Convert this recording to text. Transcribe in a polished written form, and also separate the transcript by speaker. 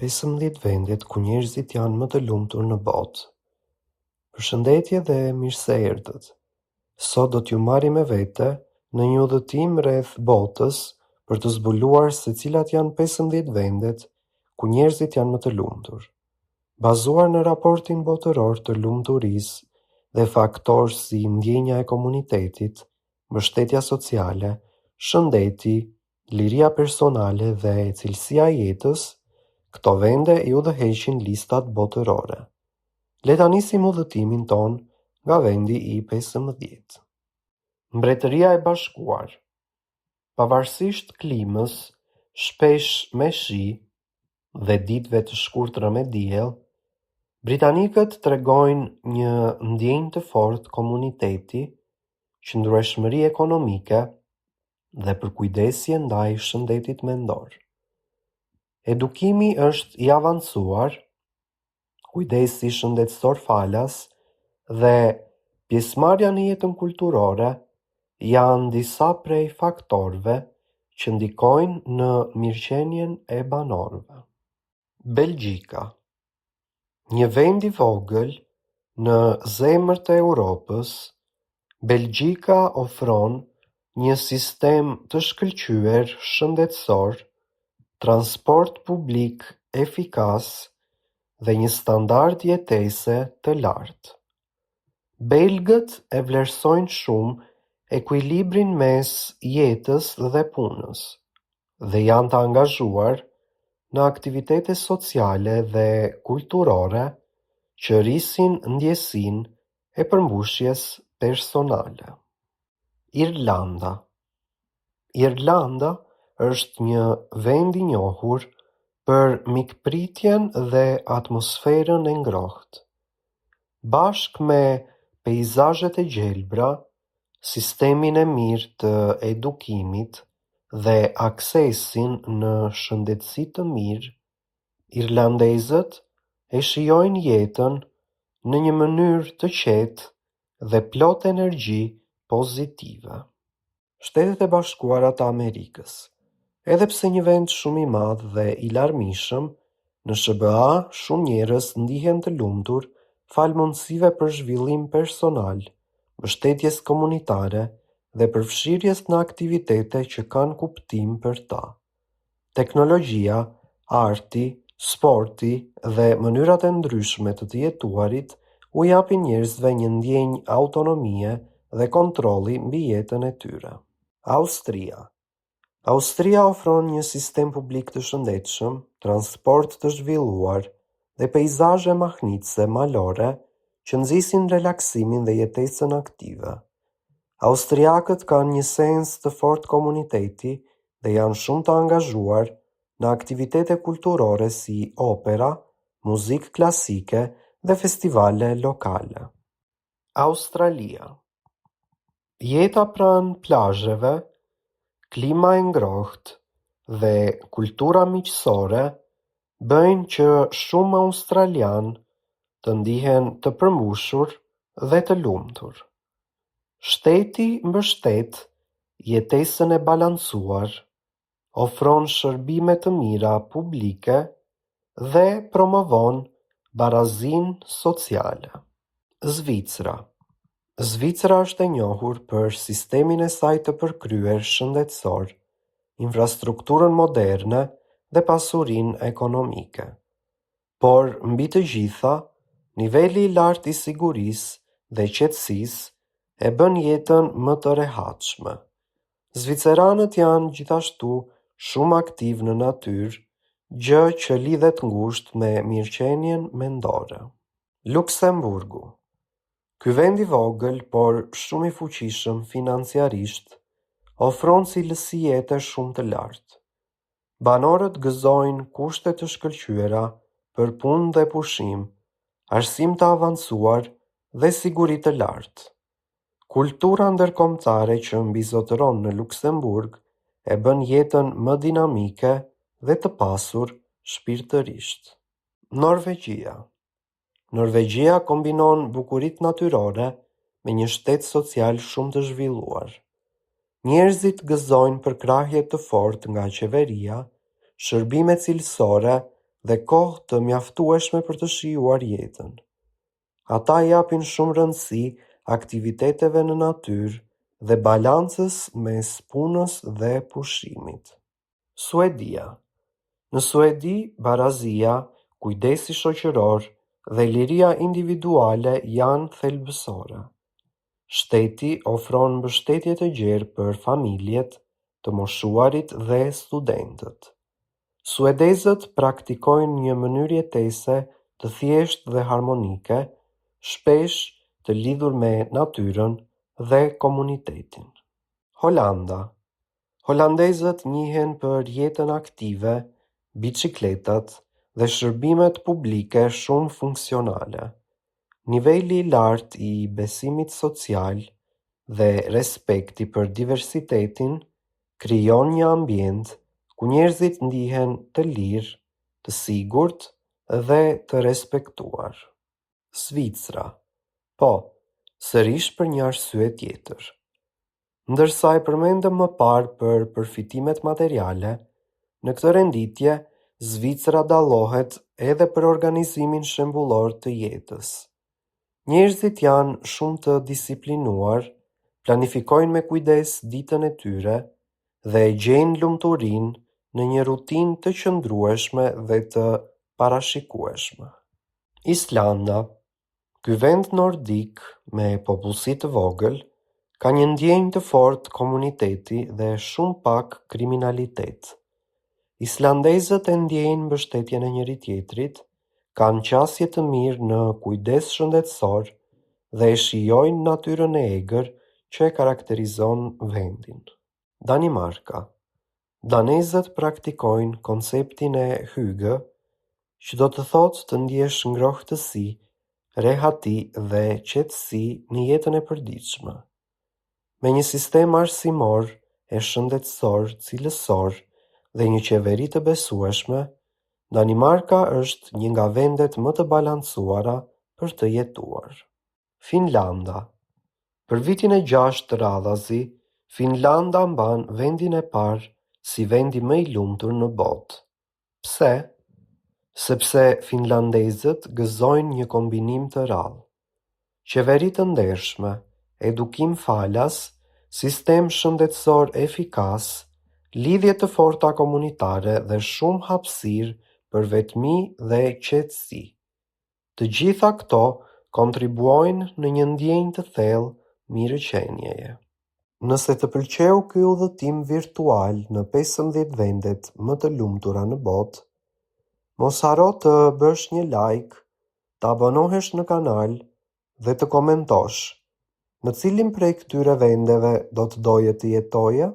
Speaker 1: 15 vendet ku njerëzit janë më të lumtur në botë. Përshëndetje dhe mirë se erdhët. Sot do t'ju marrim me vete në një udhëtim rreth botës për të zbuluar se cilat janë 15 vendet ku njerëzit janë më të lumtur. Bazuar në raportin botëror të lumturisë dhe faktorë si ndjenja e komunitetit, mbështetja sociale, shëndeti, liria personale dhe cilësia e jetës, këto vende i udhëheqin listat botërore. Le ta nisim udhëtimin tonë nga vendi i 15. Mbretëria e Bashkuar. Pavarësisht klimës, shpesh me shi dhe ditëve të shkurtra me diell, britanikët tregojnë një ndjenjë të fortë komuniteti, qëndrueshmëri ekonomike dhe përkujdesje ndaj shëndetit mendor. Edukimi është i avancuar, kujdesi shëndetësor falas dhe pjesëmarrja në jetën kulturore janë disa prej faktorëve që ndikojnë në mirëqenien e banorëve. Belgjika Një vend i vogël në zemër të Europës, Belgjika ofron një sistem të shkëlqyer shëndetësor, transport publik efikas dhe një standard jetese të lartë. Belgët e vlerësojnë shumë ekuilibrin mes jetës dhe punës dhe janë të angazhuar në aktivitete sociale dhe kulturore që rrisin ndjesinë e përmbushjes personale. Irlanda Irlanda është një vend i njohur për mikpritjen dhe atmosferën e ngrohtë. Bashkë me peizazhet e gjelbra, sistemin e mirë të edukimit dhe aksesin në shëndetësi të mirë, irlandezët e shijojnë jetën në një mënyrë të qetë dhe plot energji pozitive. Shtetet e Bashkuara të Amerikës. Edhe pse një vend shumë i madh dhe i larmishëm, në SHBA shumë njerëz ndihen të lumtur falë mundësive për zhvillim personal, mbështetjes komunitare dhe përfshirjes në aktivitete që kanë kuptim për ta. Teknologjia, arti, sporti dhe mënyrat e ndryshme të të jetuarit u japin njerëzve një ndjenjë autonomie dhe kontrolli mbi jetën e tyre. Austria Austria ofron një sistem publik të shëndetshëm, transport të zhvilluar dhe peizazhe mahnitëse malore që nxisin relaksimin dhe jetesën aktive. Austriakët kanë një sens të fortë komuniteti dhe janë shumë të angazhuar në aktivitete kulturore si opera, muzikë klasike dhe festivale lokale. Australia Jeta pranë plazheve, klima e ngrohtë dhe kultura miqësore bëjnë që shumë australianë të ndihen të përmbushur dhe të lumtur. Shteti mbështet jetesën e balancuar, ofron shërbime të mira publike dhe promovon barazinë sociale. Zvicra Zvicra është e njohur për sistemin e saj të përkryer shëndetësor, infrastrukturën moderne dhe pasurinë ekonomike. Por, mbi të gjitha, niveli i lartë i sigurisë dhe qetësisë e bën jetën më të rehatshme. Zviceranët janë gjithashtu shumë aktivë në natyrë, gjë që lidhet ngushtë me mirëqenien mendore. Luksemburgu Ky vend i vogël, por shumë i fuqishëm financiarisht, ofron cilësi jete shumë të lartë. Banorët gëzojnë kushte të shkëlqyera për punë dhe pushim, arsim të avancuar dhe siguri të lartë. Kultura ndërkombëtare që mbizotëron në Luksemburg e bën jetën më dinamike dhe të pasur shpirtërisht. Norvegjia Norvegjia kombinon bukuritë natyrore me një shtet social shumë të zhvilluar. Njerëzit gëzojnë përkrahje të fortë nga qeveria, shërbime cilësore dhe kohë të mjaftueshme për të shijuar jetën. Ata i japin shumë rëndësi aktiviteteve në natyrë dhe balancës mes punës dhe pushimit. Suedia Në Suedi, barazia, kujdesi shoqëror dhe liria individuale janë thelbësore. Shteti ofron mbështetje të gjerë për familjet, të moshuarit dhe studentët. Suedezët praktikojnë një mënyrë jetese të thjeshtë dhe harmonike, shpesh të lidhur me natyrën dhe komunitetin. Holanda Holandezët njihen për jetën aktive, biçikletat dhe shërbimet publike shumë funksionale. Niveli i lartë i besimit social dhe respekti për diversitetin krijon një ambient ku njerëzit ndihen të lirë, të sigurt dhe të respektuar. Zvicra Po, sërish për një arsye tjetër. Ndërsa e përmendëm më parë për përfitimet materiale, në këtë renditje Zvicra dallohet edhe për organizimin shembullor të jetës. Njerëzit janë shumë të disiplinuar, planifikojnë me kujdes ditën e tyre dhe e gjejnë lumturinë në një rutinë të qëndrueshme dhe të parashikueshme. Islanda Ky vend nordik me popullsi të vogël ka një ndjenjë të fortë komuniteti dhe shumë pak kriminalitet. Islandezët e ndjejnë mbështetjen e njëri-tjetrit, kanë qasje të mirë në kujdes shëndetësor dhe e shijojnë natyrën e egër që e karakterizon vendin. Danimarka Danezët praktikojnë konceptin e hygge, që do të thotë të ndjesh ngrohtësi, rehati dhe qetësi në jetën e përditshme. Me një sistem arsimor e shëndetësor cilësor dhe një qeveri të besueshme, Danimarka është një nga vendet më të balancuara për të jetuar. Finlanda Për vitin e gjashtë radhazi, Finlanda mban vendin e parë si vendi më i lumtur në botë. Pse? Sepse finlandezët gëzojnë një kombinim të rrallë. Qeveri të ndershme, edukim falas, sistem shëndetësor efikas, lidhje të forta komunitare dhe shumë hapësirë për vetmi dhe qetësi. Të gjitha këto kontribuojnë në një ndjenjë të thellë mirëqenieje. Nëse të pëlqeu ky udhëtim virtual në 15 vendet më të lumtura në botë, mos harro të bësh një like, të abonohesh në kanal dhe të komentosh. Në cilin prej këtyre vendeve do të doje të jetoje?